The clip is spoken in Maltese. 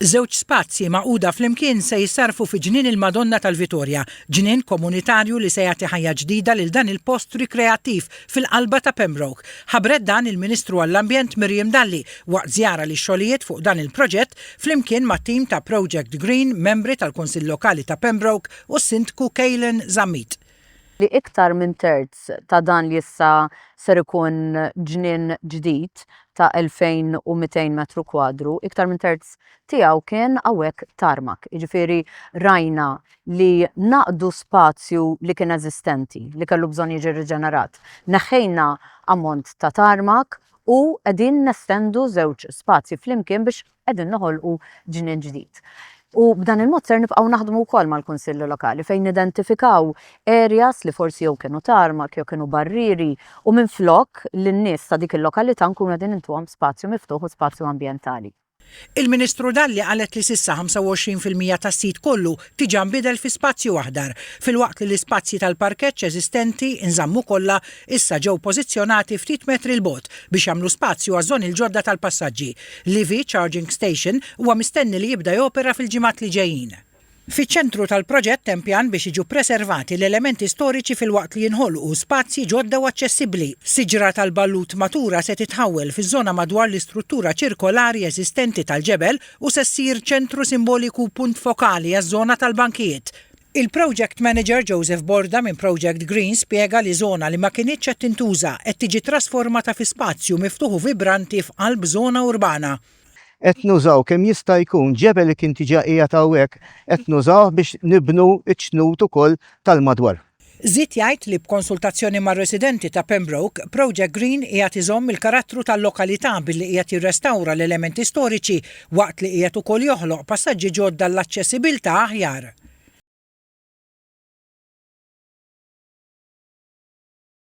Żewġ spazji magħquda flimkien se jissarrfu fi Ġnien il-Madonna tal-Vitorja, ġnien komunitarju li se jagħti ħajja ġdida lil dan il-post rikreattiv fil-qalba ta' Pembroke. Ħabbret dan il-Ministru għall-Ambjent Miriam Dalli waqt żjara lix-xogħlijiet fuq dan il-proġett flimkien mat-tim ta' Project Green, membri tal-Kunsill Lokali ta' Pembroke u s-Sindku Kaylen Zammit. Li iktar minn terz ta' dan li issa ser ikun ġnien ġdid ta' 2,200 metru kwadru, iktar minn terz tiegħu kien hawnhekk tarmac. Jiġifieri rajna li ngħaqqdu spazju li kien eżistenti, li kellu bżonn jiġi riġenerat. Neħħejna ammont ta' tarmac u qegħdin nestendu żewġ spazji flimkien biex qegħdin noħolqu ġnien ġdid. U b'dan il-mod ser nibqgħu naħdmu wkoll mal-Kunsilli Lokali fejn nidentifikaw areas li forsi jew kienu tarmac jew kienu barrieri u minflok lin-nies ta' dik il-lokalità nkunu qegħdin intuhom spazju miftuħ u spazju ambjentali. Il-Ministru Dalli qalet li s'issa 25% tas-sit kollu diġà nbidel fi spazju aħdar, filwaqt li l-ispazji tal-parkeġġ eżistenti nżammu kollha issa ġew pożizzjonati ftit metri 'l bogħod biex jagħmlu spazju għaż-żoni l-ġodda tal-passaġġi. L-EV Charging Station huwa mistenni li jibda jopera fil-ġimgħat li ġejjin. Fiċ-ċentru tal-proġett hemm pjan biex jiġu ppreservati l-elementi storiċi filwaqt li jinħolqu spazji ġodda u aċċessibbli. Siġra tal-ballut matura se titħawwel fiż-żona madwar l-istruttura ċirkolari eżistenti tal-ġebel u se ssir ċentru simboliku u punt fokali għaż-żona tal-bankijiet. Il-Project Manager Joseph Borda minn Project Green spjega li żona li ma kinitx qed tintuża qed tiġi trasformata fi spazju miftuħ u vibranti f'qalb żona urbana. Qed nużaw kemm jista' jkun ġebel li kien diġà qiegħed hawnhekk qed nużawh biex nibnu ċ-ċnut ukoll tal-madwar. Żied jgħid li b'konsultazzjoni mar-residenti ta' Pembroke, Project Green qiegħed iżomm il-karattru tal-lokalità billi qiegħed jirrestawra l-elementi storiċi waqt li qiegħed ukoll joħloq passaġġi ġodda għall-aċċessibilità aħjar.